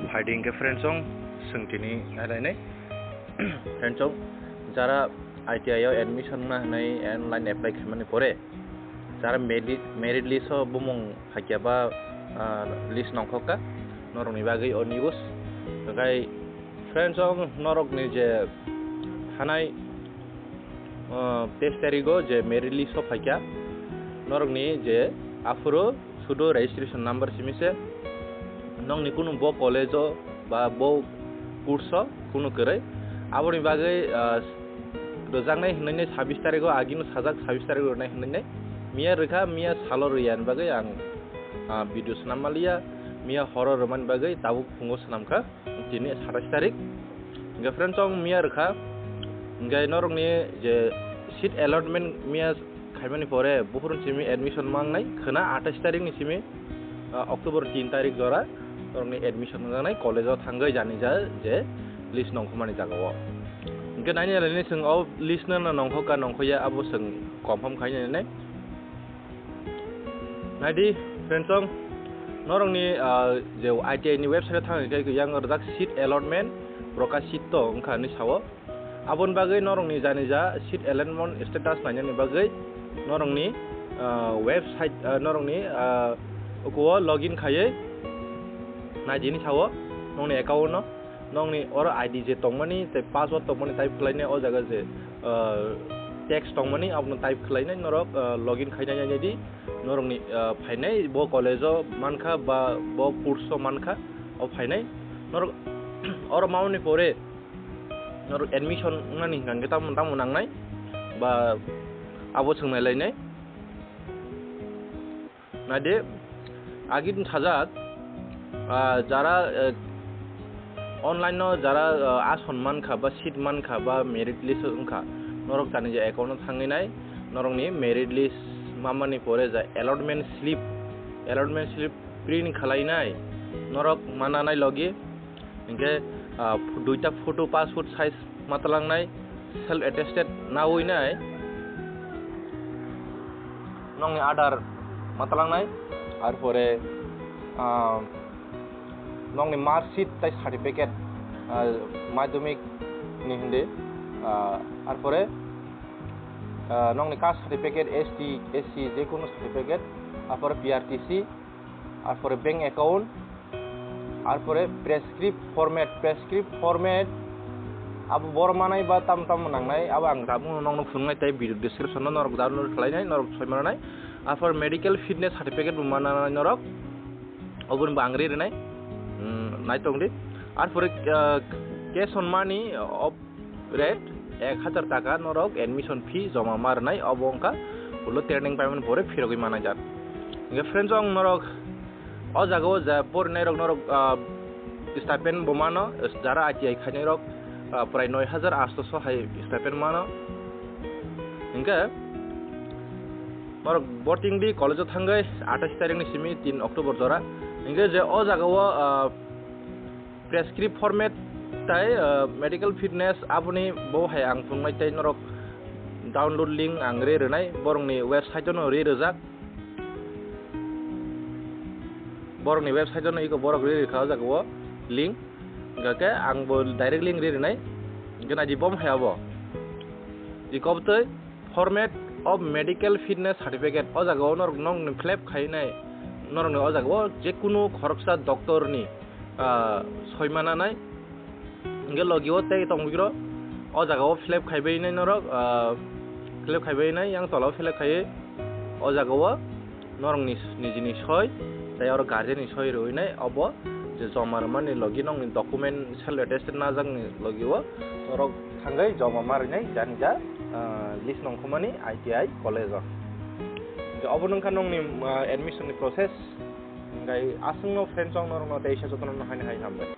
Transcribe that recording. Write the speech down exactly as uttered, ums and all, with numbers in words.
Phaidi hwnkhe friends, chwng tini nailainai. Friends, jara I T I o admission wngna hwnwi online apply khaimani pore, jara merit, merit list o bumung phaikya ba, ah, list nongkhokka, norokni bagwi o news. Hwnkhe friends, norokni je thanai, ah, teis tarigo je merit list o phaikha, norokni je aphuru sudo registration number simi se, nongni kunu bo college o ba bo course o kunu kwrwi. Aboni bagwi, ah, rwjaknai hwnwi sabis tarigo agino sajak, sabis tarigo rwnai hwnwi. Miya rwkha, miya salo rwya ni bagwi ang, ah, video swnam maliya, miya horo rwmani bagwi tabuk phungo swnamkha. Tini satais tarik. Hwnkhe friends, chwng miya rwkha. Hwnkhe norokni je seat allotment miya khaimani pore, buphuru simi admission mangnai khwna atais tarikni simi, ah, October tin tarik jora norokni admission wngjaknai college o thangwi jani ja je list nongkhormani jagao. Hwnkhe naini alani chwng o list no nongkhorka nongkhorya abo chwng confirm khainai. Naidi, friends, chwng norokni, ah, je I T I ni website o thangwi khe yang rwjak seat allotment, proka seat to wngkha hinwi sao. Aboni bagwi norokni jani ja seat allotment status nainani bagwi norokni, ah, website, ah, norokni, ah, ukuo login khaiwi naidi hinwi sao nongni account no. Nongni oro I D je tongmani tei password tongmani type khlainai, o jaga je, ah, text tongmani abono type khlainai norok, ah, login khainai naidi. Norokni, ah, phainai bo college o mankha ba bo course o mankha, o phainai norok oro mamani pore norok admission wngnani hwnkhe tamo tamo nangnai ba abo swngnai lainai. Naidi, agini sajak, ah, jara, eh, online no jara, ah, ason mankha ba seat mankha ba merit list wngkha, norok tani je account no thangwi nai, norokni merit list mamani pore ja allotment slip, allotment slip print khalai nai, norok mana nai logi. Hingke, ah, ph-, duita photo passport size ma talangnai, self attested nawi nai, nongni Aadhaar ma talangnai, arpore, ah, nongni mark sheet tai certificate, ah, madhyamik ni hindi, ah, arpore, ah, nongni caste certificate, S T, S C, jekunu certificate, arpore P R T C, arpore bank account, arpore prescript format, prescript format abo boro manai ba tamo tamo nangnai, abo ang tabukno nokno phunuknai tei video description-o norok download khlainai, norok soi mananai. Arpore medical fitness certificate bo mananai norok, oboni bo ang ri rinai, mm, nai tongdi. Arpore, ah, cash on money, ah, rate ek hajar taka norok admission fee joma ma rwnai, obo wngkha ulo training paimani pore phirogwi manai jak. Hingke friends, ang norok o jaga o ja porinai rok norok, ah, stipend bo mano, jara I T I khainai rok, ah, prai noi hajar asto so hai stipend mano. Hingke norok boarding di college o thangwi atais tarik ni simi tin October jora. Hingke je o jaga o, ah, prescript format tai, ah, medical fitness aboni bo hai ang phunuknai tei norok download link ang ri rwnai, borokni website-o no ri rwjak, borokni website-o no iko borok ri rwkha o jaga o link, hingkha khe ang bo direct link ri rwnai, hingkhe naidi bom hai abo, iko bwtwi format of medical fitness certificate, o jaga o norok nokni flap khainai, norokni o jaga o jekunu khoroksa doctor ni, ah, soi mananai, hingke logi o tei tongwi rok o jaga o flap khaibai nai norok, ah, flap khaibai nai yang tola o flap khaiwi o jaga o norokni nijini soi tei oro guardian ni soi rwinai obo je joma rwmani logi nokni document self attested najakni logi o norok thangwi joma ma rwnai jani ja, ah, list nongkhormani I T I college o. Hingke obo nungkha nokni, ah, admission ni process. Hingke aswkno friends, ang norokno teisa jotono haino hai hambai.